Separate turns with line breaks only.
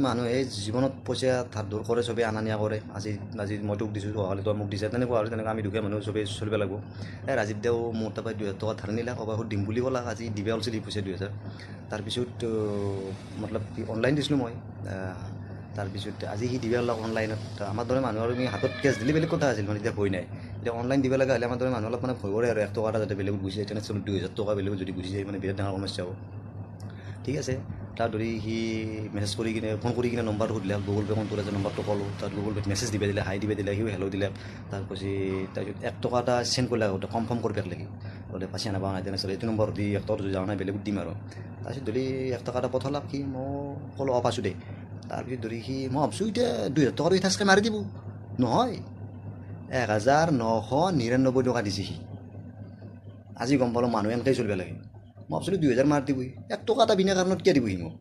মানুহে জীৱনত পইচা ধাৰ ধুৰ কৰে, চবেই অনা নিয়া কৰে। আজি আজি মই তোক দিছোঁ, অহাকালি তই মোক দিছা, তেনেকুৱা আৰু তেনেকুৱা আমি দুখীয়া মানুহ চবেই চলিব লাগিব। এই ৰাজীৱ দেও মোৰ তাৰপৰা 2000 টকা ধাৰ নিলাক, অৱশেষত দিম বুলি ক'লাক, আজি দিব ওলছিল সি পইচা 2000। তাৰপিছত মতলব কি অনলাইন দিছিলোঁ মই। তাৰপিছত আজি সি দিব ওলাক অনলাইনত। আমাৰ দৰে মানুহ আৰু আমি হাতত কেছ দিলে বেলেগ কথা আছিল, মানে এতিয়া ভয় নাই। এতিয়া অনলাইন দিব লগা হ'লে আমাৰ দৰে মানুহ অলপ মানে ভয় কৰে আৰু 1 টকা এটা যাতে বেলেগত গুচি যায়, তেনেস্থলত 2000 টকা বেলেগত যদি গুচি যায় মানে বিৰাট ডাঙৰ সমস্যা হ'ব। ঠিক আছে, তাৰ ধৰি সি মেছেজ কৰি কিনে ফোন কৰি কিনে নম্বৰটো সুধিলে, গুগল পে' কোনটো আছে নম্বৰটো ক'লোঁ। তাত গুগল পে'ত মেছেজ দিব দিলে, হাই দিব দিলে, সিও হেল্ল' দিলে। তাৰ তাৰপিছত 1 টকা এটা চেণ্ড কৰিলে, আগতে কনফাৰ্ম কৰিব লাগি বোলে পাচি আনাব নাই, তেনেস্থলত এইটো নম্বৰ দি 1 টকাটো যদি যাওঁ নাই বেলেগত দিম আৰু। তাৰপিছত ধৰি 1 টকা এটা পঠালাক সি, মই ক'লোঁ অঁ পাইছোঁ দে। তাৰপিছত ধৰি সি, মই ভাবছোঁ এতিয়া 2000 টকাটো সি ঠাচকৈ মাৰি দিব, নহয় 1999 টকা দিছে সি। আজি গম পালোঁ মানুহ এনেকৈ চলিব লাগে। মই ভাবছিলোঁ 2000 মাৰি দিবই, 1 টকা এটা বিনা কাৰণত কিয় দিবহি মোক।